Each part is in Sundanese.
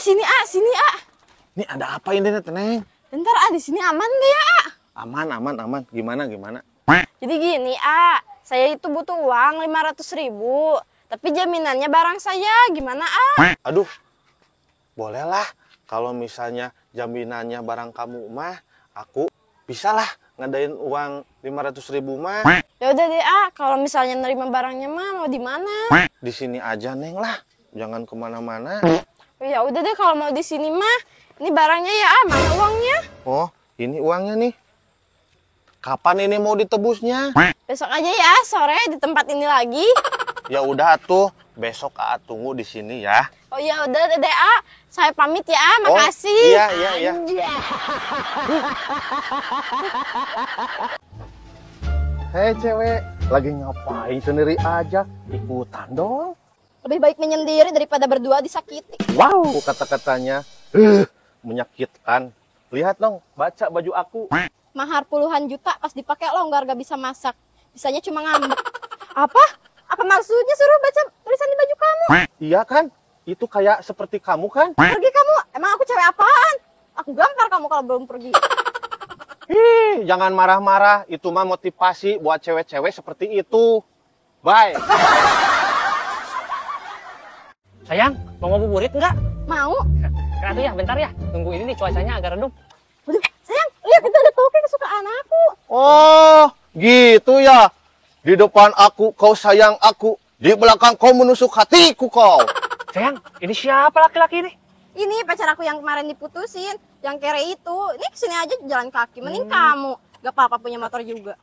Sini ah, sini ah. Ini ada apa ini, Neng? Bentar ah, di sini aman gak ya, ah? Aman, aman, aman. Gimana, gimana? Jadi gini, ah, saya itu butuh uang 500.000. Tapi jaminannya barang saya, gimana, ah? Aduh, bolehlah. Kalau misalnya jaminannya barang kamu mah, aku bisalah ngadain uang 500.000 mah. Ya udah deh, ah, kalau misalnya nerima barangnya mah mau di mana? Di sini aja, Neng lah. Jangan kemana-mana. Ya udah deh kalau mau di sini mah. Ini barangnya ya, ah, mana uangnya? Oh, ini uangnya nih. Kapan ini mau ditebusnya? Besok aja ya, sore di tempat ini lagi. Ya udah tuh, besok Aa tunggu di sini ya. Oh ya udah deh, A. Saya pamit ya, A. Makasih. Oh, iya, iya, iya. Hei cewek, lagi ngapain sendiri aja? Ikutan dong. Lebih baik menyendiri daripada berdua disakiti. Wow, kata-katanya menyakitkan. Lihat dong, baca baju aku. Mahar puluhan juta pas dipakai longgar gak bisa masak. Bisanya cuma ngambek. Apa? Apa maksudnya suruh baca tulisan di baju kamu? Iya kan? Itu kayak seperti kamu kan? Pergi kamu. Emang aku cewek apaan? Aku gampar kamu kalau belum pergi. Ih, jangan marah-marah. Itu mah motivasi buat cewek-cewek seperti itu. Bye. Sayang, mau ngabuburit nggak? Mau. Kenapa ya? Bentar ya. Tunggu ini nih cuacanya agak redup. Waduh, sayang, lihat itu ada toke kesukaan aku. Oh, gitu ya. Di depan aku kau sayang aku, di belakang kau menusuk hatiku kau. Sayang, ini siapa laki-laki ini? Ini pacar aku yang kemarin diputusin, yang kere itu. Ini kesini aja jalan kaki, mending kamu. Gak apa-apa punya motor juga.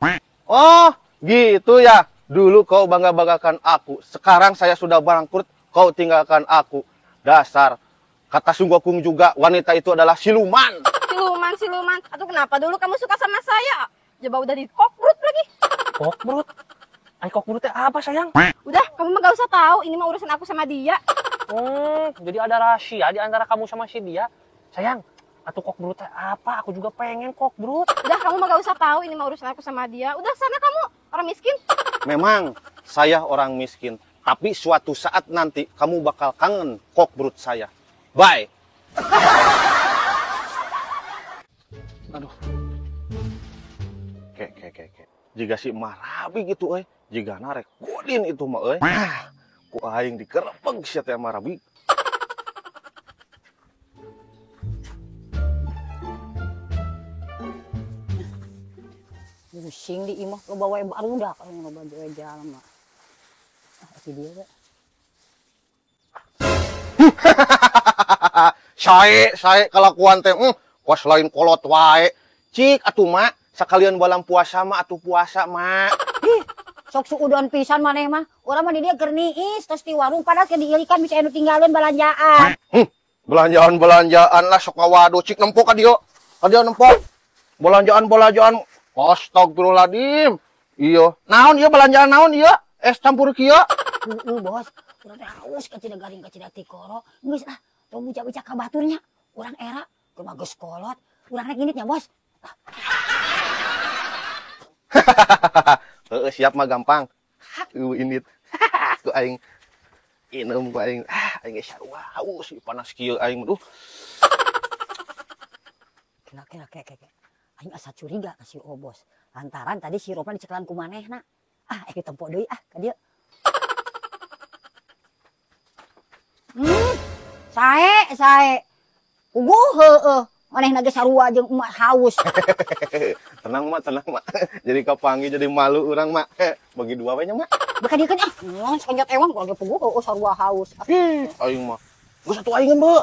Oh, gitu ya. Dulu kau bangga-banggakan aku, sekarang saya sudah bangkrut, kau tinggalkan aku. Dasar, kata Sunggokung juga, wanita itu adalah siluman. Siluman, siluman. Atau kenapa dulu kamu suka sama saya? Coba udah di kokbrut lagi. Kokbrut? Ay, kokbrutnya apa sayang? Udah, kamu mah gak usah tahu. Ini mah urusan aku sama dia. Jadi ada rahasia di antara kamu sama si dia. Sayang, atau kokbrutnya apa? Aku juga pengen kokbrut. Udah, kamu mah gak usah tahu. Ini mah urusan aku sama dia. Udah sana kamu, orang miskin. Memang saya orang miskin. Tapi suatu saat nanti kamu bakal kangen kokbrut saya. Bye. Aduh. Ke. Jika si marabi gitu euy, jika narek godin itu mah euy. Ah, ku aing digerebeg sia teh marabi. Pusing di imah loba wae barudak anu loba wae jalma. Ah, si dia we. Sae, sae kelakuan teh, kos lain kolot wae. Cik atuh mak, sekalian balam puasa mah atuh puasa mak. Ih, sok suudon pisan maneh mah. Urang mah di dieu keur niis tos di warung padahal keur diilikan bisa anu tinggalin belanjaan. Belanjaan-belanjaan lah sok ngawado cik nempo ka dieu. Ka dieu nempo. Belanjaan-belanjaan. Astagfirullahaladzim. Iya. Naon ieu belanjaan naon ieu? Es campur kieu. Heeh, bos. Urang teh haus ka cina garing ka cina tikoro. Geus ah, tong buca-buca ka baturnya. Urang era kumaha geus kolot. Urang rek nginit nya, bos. Heeh, siap mah gampang. Init. Ku aing inum ku aing. Ah, aing geus sarua haus panas kieu aing duh. Kira-kira kek. Aing asa curiga ka si Obos. Lantaran tadi si Ropa dicekelan ku manehna. Ah, ditempo deui ah ka dieu. Sae, sae. Puguh heueuh. Manehna ge sarua jeung emak haus. Tenang mak, tenang mak. Jadi kapanggih jadi malu urang mak. Bagi dua we nya mak. Beka dieu kan ah, sekonyot ewang lagi puguh heueuh sarua haus. Aing mah. Geus atuh aing beuh.